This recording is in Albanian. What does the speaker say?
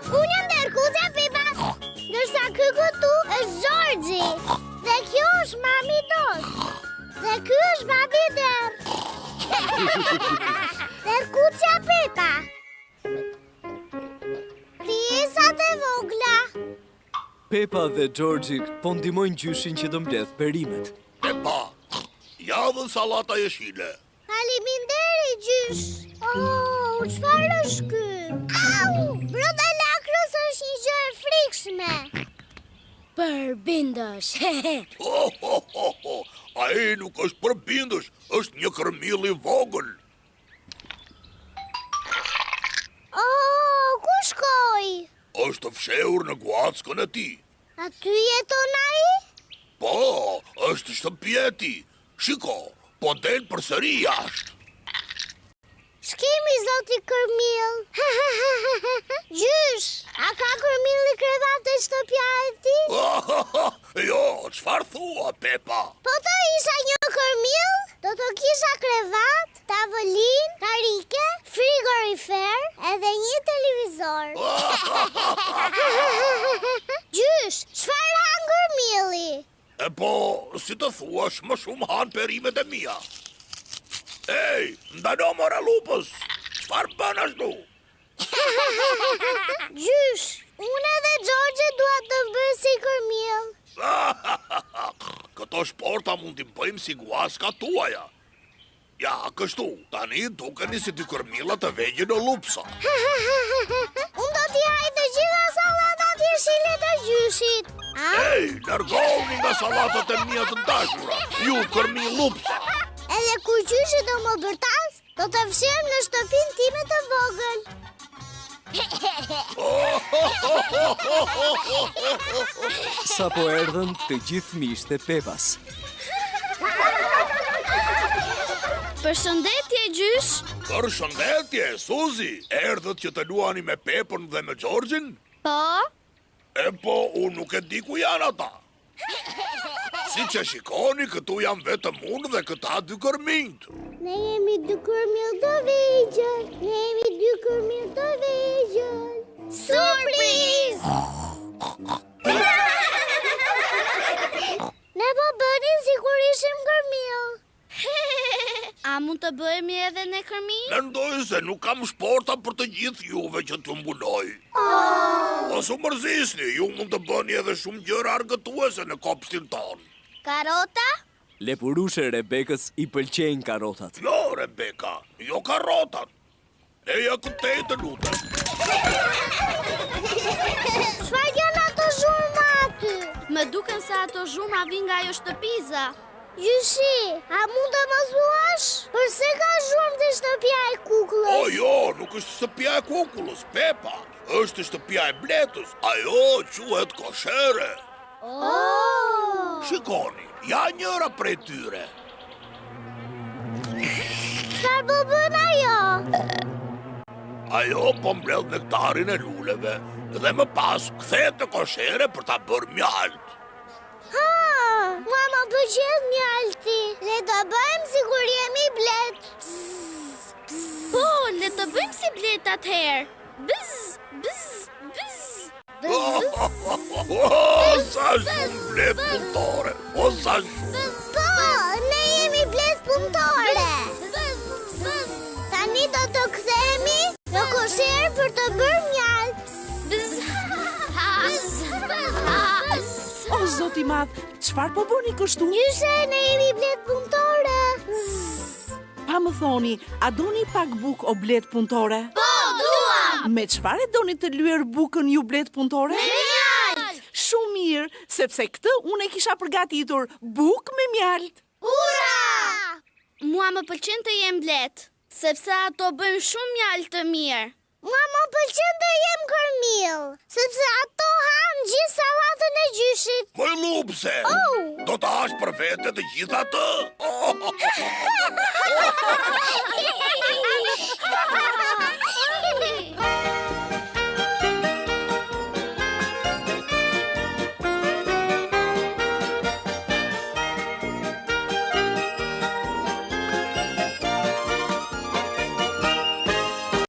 Unë jam derrkuqja Pepa, ndërsa ky këtu është Xhorxhi. Dhe kjo është mami Dog. Dhe ky është babi Derr. Derrkuqja Pepa. Krijesat e vogla. Pepa dhe Xhorxhi po ndihmojnë gjyshin që të mbledhë perimet. Pepa, ja dhe sallata jeshile. Faleminderit gjysh. Oh, çfarë është ky? Au! Brenda lakrës është një gjë e frikshme. Përbindësh. Ho, ho, ho, ho. Ai nuk është përbindësh, është një kërmill i vogël. Oh, ku shkoi? Është fshehur në guackën e tij. Aty jeton ai? Po, është shtëpia e tij. Shiko, po del përsëri jashtë. Ç'kemi zoti kërmill? Gjysh, a ka kërmilli krevat te shtëpia e tij? Jo, çfarë thua, Pepa? Po të isha një kërmill, do të kisha krevat, tavolinë, karrige, frigorifer edhe një televizor. Gjysh, çfarë han kërmilli? E po, si të thuash, më shumë han perimet e mia. Ej, ndalo more lupës! Çfarë bën ashtu? Gjysh, unë edhe Xhorxhi dua të bëj si kërmill. Këto shporta mund t'i bëjmë si guaskat tuaja. Ja, kështu, tani dukeni si dy kërmilla të vegjël lupsa. Unë do t'i haj të gjitha sallatat jeshile të gjyshit. A? Ej, largohuni nga sallatat e mia të dashura, ju kërmij lupsa. Edhe kur gjyshi do më bërtasë, do të fshihem në shtëpinë time të vogël. Sapo erdhën të gjithë miqtë e Pepas. Përshëndetje, gjysh! Përshëndetje, Suzi! Erdhët që të luani me Pepën dhe me Xhorxhin? Po? E po, unë nuk e di ku janë ata. Siç e shikoni, këtu jam vetëm unë dhe këta dy kërminjtë. Ne jemi dy kërmill të vegjël, ne jemi dy kërmill të vegjël. Surprizë! Ne po bënim sikur ishim kërmill. A mund të bëhemi edhe ne kërmij? Mendoj se nuk kam shporta për të gjithë juve që t'ju mbuloj. Oh. Mos u mërzisni, ju mund të bëni edhe shumë gjëra argëtuese në kopshtin tonë. Karota? Lepurushe Rebekës i pëlqejnë karotat. Jo, Rebeka, jo karotat. Eja këtej të lutem. Çfarë janë ato zhurma aty? Më duken se ato zhurma vijnë nga ajo shtëpiza. Gjyshi, a mund të më thuash? Përse ka zhurmë te shtëpia e kukullës? O jo, nuk është shtëpia e kukullës, Pepa. Është shtëpia e bletës. Ajo quhet koshere. Oh! Shikoni, ja njëra prej tyre. Çfarë po bën ajo? Ajo po mbledh nektarin e luleve dhe më pas kthehet në koshere për ta bërë mjaltë. Ha, mua më pëlqen mjalti. Le të bëjmë sikur jemi bletë. Po, le të bëjmë si bletë atëherë. Bzz, bzz, bzz. Oh, sa shumë bletë punëtore! O, sa shumë! Po, ne jemi bletë punëtore! Tani do të kthehemi në koshere për të bërë mjaltë. O, zot i madh, çfarë po bëni kështu? Gjyshe, ne jemi bletë punëtore. Pa më thoni, a doni pak bukë o bletë punëtore? Po, duam! Me çfarë e doni të lyer bukën ju bletë punëtore? Me mjaltë! Shumë mirë, sepse këtë unë e kisha përgatitur, bukë me mjaltë. Ura! Mua më pëlqen të jem bletë. Sepse ato bëjnë shumë mjaltë të mirë. Mua më pëlqen të jem kërmill, sepse ato hanë gjithë sallatën e gjyshit. Moj lupëse, oh! do ta hash për vete të gjithë atë?